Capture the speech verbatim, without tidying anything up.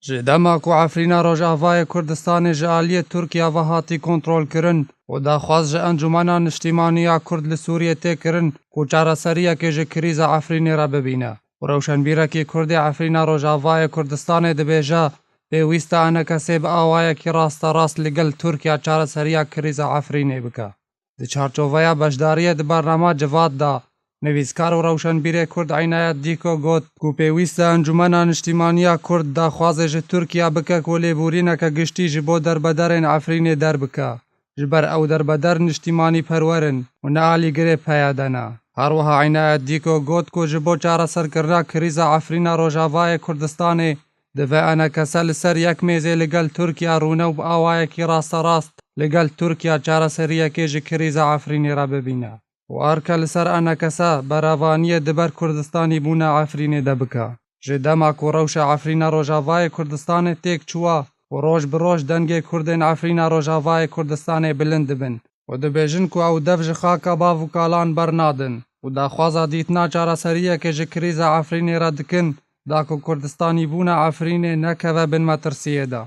Ji dema ku Efrîna Rojavayê Kurdistanê ji aliyê Tirkiya ve hatî kontrolkirin û daxwaz ji Encûmena Niştîmanî ya Kurd li Sûriyê tê kirin ku çareseriyekê ji krîza Efrînê re bibîne. Û rewşenbîrekî Kurd ê Efrîna Rojavayê Kurdistanê dibêje, pêwîst e ENKSê bi awayekî rasterast li gel Tirkiya çareseriya krîza Efrînê bike. Di çarçoveya beşdariyê di bernama Civat de, nivîskar û rewşenbîrê Kurd Eynayet Dîko got ku pêwîst e Encûmena Niştîmaniya Kurd daxwazê ji Tirkiya bike ku lêborîneke giştî ji bo derbederên Efrînê derbike, ji ber ew derbeder niştîmanîperwer in û ne alîgirê P Y D ne. Her wiha Eynayet Dîko got ku ji bo çareserkirina krîza Efrîna Rojavayê Kurdistanê, divê ENKS li ser yek mêzê li gel Tirkiya rûne û bi awayekî rasterast li gel Tirkiya çareseriyekê ji krîza Efrînê re bibîne û erke li ser ENKS berevaniyê di ber Kurdistanîbûna Efrînê de bike. Ji dema ku rewşa Efrîna Rojavayê Kurdistanê têk çûwa û roj bi roj dengê Kurdên Efrîna Rojavayê Kurdistanê bilind dibin û dibêjin ku ew dev ji xaka bav û kalan bernadin û daxwaza dîtina çareseriyekê ji krîza Efrînê re dikin, da ku Kurdistanîbûna Efrînê nekeve bin metirsiyê de.